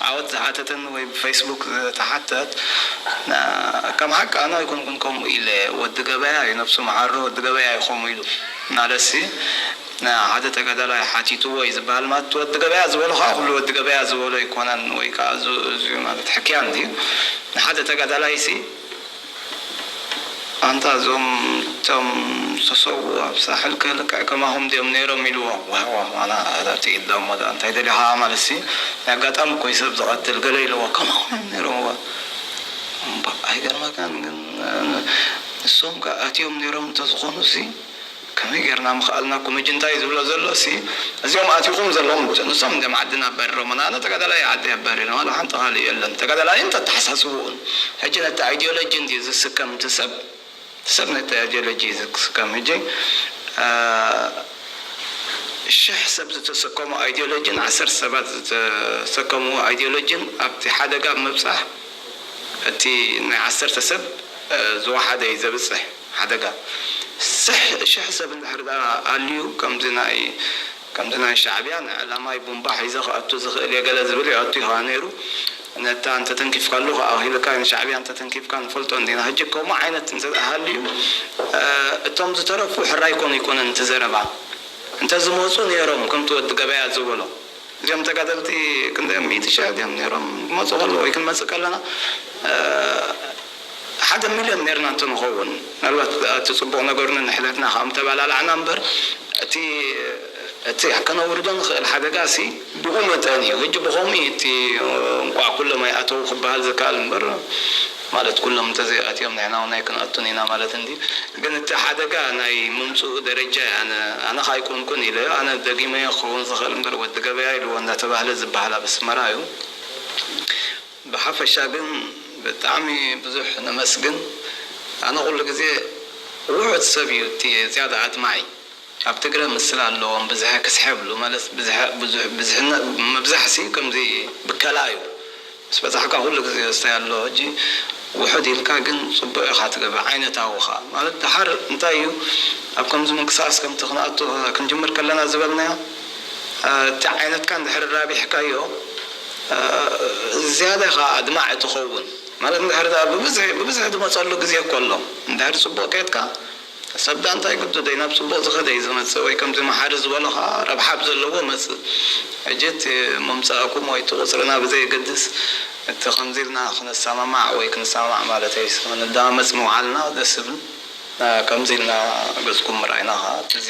ዓወት ዝሓተተኒ ወይ ብፌስቡክ ዝተሓተት፣ ና-፣ ከም ሓቂ ኣነ ኣይኮንኩን ከምኡ ኢለ፣ ወዲ ገበያ እዩ ነብሱ መሓሮ፣ ወዲ ገበያ እዩ ከምኡ ኢሉ። ማለትሲ፣ ንሓደ ተጋዳላይ ሓቲትዎ እዩ ዝበሃል። ማለት ወዲ ገበያ ዝበሎ ከዓ ኩሉ ወዲ ገበያ ዝበሎ ኣይኮነን፣ ወይ ከዓ እዚ፣ እዚ ማለት ሕክያ እንድዩ። ንሓደ ተጋዳላይሲ፣ ኣንታ እዞም እቶም ዝተሰዉ ኣብ ሳሕል ከ ልክዕ ከማኹም ድዮም ነይሮም ኢልዎ። ዋው፣ ዋው፣ ኣና ኣብቲ ኢድ ዳሞ ደኣ እንታይ ደሊኻ ማለት ሲ፣ ናይ ኣጋጣሚ እኮ እዩ ሰብ ዝቐትል ገለ ኢልዎ። ከማኹም እዮም ነይሮም። ዋ፣ እምባ፣ ኣይገርመካን ግን፣ ንሶም ከ ኣትዮም ነይሮም እንተዝኾኑ ሲ፣ ከመይ ጌርና ምኽኣልና? ኮመጅ እንታይ ዝብሎ ዘሎ ሲ፣ እዚኦም ኣትዩኹም ዘለዎም ንሶም እንዲም ዓድና ኣባሪሮምና። ኣነ ተጋዳላይ ዓዲ ኣባሪሮም፣ ዋላ ሓንቲ ካልእ የለን። ተጋዳላይ እንተተሓሳስብኡን። ሕጂ ነቲ ኣይዲዮሎጂ እንድዩ ዝስከም እቲ ሰብ፣ እቲ ሰብ ነቲ ኣይዲዮሎጂ እዩ ዝስከም። ሕጂ፣ አ፣ ሽሕ ሰብ ዝተሰከሙ ኣይዲዮሎጂን ዓሰርተ ሰባት ዝተሰከምዎ ኣይዲዮሎጂን ኣብቲ ሓደጋ ኣብ ምብጻሕ እቲ ናይ ዓሰርተ ሰብ፣ አ፣ ዝወሓደ እዩ ዘብጽሕ ሓደጋ። ስሕ-፣ ሽሕ ሰብ እንድሕር ደኣ ኣልዩ ከምዚ ናይ፣ ከምዚ ናይ ሻዕብያ ንዕላማይ ቡምባ ሒዘ ክኣቱ ዝኽእል እየ ገለ ዝብል ይኣቱ ይኸዓ ነይሩ። ነታ እንተተንኪፍካሉ ከኣ ኢልካ ንሻዕብያ እንተተንኪፍካ ንፈልጦ እንዲና። ሕጂ ከምኡ ዓይነት እንተ ሃልዩ፣ እ፣ እቶም ዝተረፉ ሕራይ ኮኑ ይኮነን እቲ ዘረባ። እንተ ዝመጹ ነይሮም ከምቲ ወዲ ገበያ ዝበሎ። እዚኦም ተጋደልቲ ክንደይ ሚእቲ ሺሕ ድዮም ነይሮም? ክመጹ ከለዉ ወይ ክንመጽእ ከለና፣ እ፣ ሓደ ሚልዮን ነይርና እንተንኸውን፣ ምናልባት እቲ ጽቡቕ ነገሩ ነንሕድሕድና ከም ተባላላዕና እምበር፣ እቲ፣ እቲ ከነውርዶ ንኽእል ሓደጋ ሲ ብኡ መጠን እዩ። ሕጂ ብኸምኡ እቲ እንቋዕ ኩሎም ኣይኣተዉ ክበሃል ዝከኣል እምበር፣ ማለት ኩሎም እንተዘይኣትዮም ንሕና እውን ኣይክንኣቱን ኢና ማለት እንድዩ። ግን እቲ ሓደጋ ናይ ምምጽኡ ደረጃ እዩ። ኣነ፣ ኣነ ከ ኣይኮንኩን ኢለ፣ ኣነ ደጊመዮ ክኸውን ዝኽእል እምበር ወዲ ገበያ ኢልዎ እንዳተባህለ ዝበሃል ኣብ ኣስመራ እዩ። ብሓፈሻ ግን ብጣዕሚ ብዙሕ ነመስግን። ኣነ ኩሉ ግዜ ውሑድ ሰብ እዩ እቲ ዝያዳ ኣድማዒ። ኣብ ትግረ ምስላ ኣለዎም፣ ብዝሐ ክስሐ ይብሉ። ማለት ብዝሐ፣ ብዙሕ፣ ብዝሕነ-፣ ምብዛሕሲ ከምዚ ብከላ እዩ። ምስ በዛሕካ ኩሉ ግዜ ዝስታይ ኣሎ። ሕጂ ውሑድ ኢልካ ግን ጽቡቕ ኢኻ ትገብር፣ ዓይነታዊ ኸኣ። ማለት ደሓር እንታይ እዩ፣ ኣብ ከምዚ ምንቅስቓስ ከምቲ ክንኣቱ፣ ክንጅምር ከለና ዝበልናዮ፣ እ፣ እቲ ዓይነትካ እንድሕር ራቢሕካዮ፣ እ፣ ዝያዳ ኢኻ ኣድማዒ ትኸውን። ማለት እንድሕር ደኣ ብብዝሒ፣ ብብዝሒ ዝመጸሉ ግዜ እኮ ኣሎ። እንድሕር ጽቡቕ ኬድካ፣ ሰብ ደኣ እንታይ ግዱ ደይ ናብ ጽቡቕ ዝኸደ እዩ ዝመጽእ፣ ወይ ከምዚ መሓሪ ዝበሎ ኸኣ ረብሓ ኣብ ዘለዎ መጽእ። ሕጂ እቲ ምምጻእኩም ወይ እቲ ቁጽርና ብዘየገድስ፣ እቲ ከምዚ ኢልና ክንሰማማዕ ወይ ክንሰማማዕ ማለት ኣይስ-፣ ክንደማመጽ ምውዓልና ደስ ዝብል፣ እ፣ ከምዚ ኢልና ገጽኩም ምርኣይና ኸኣ እቲ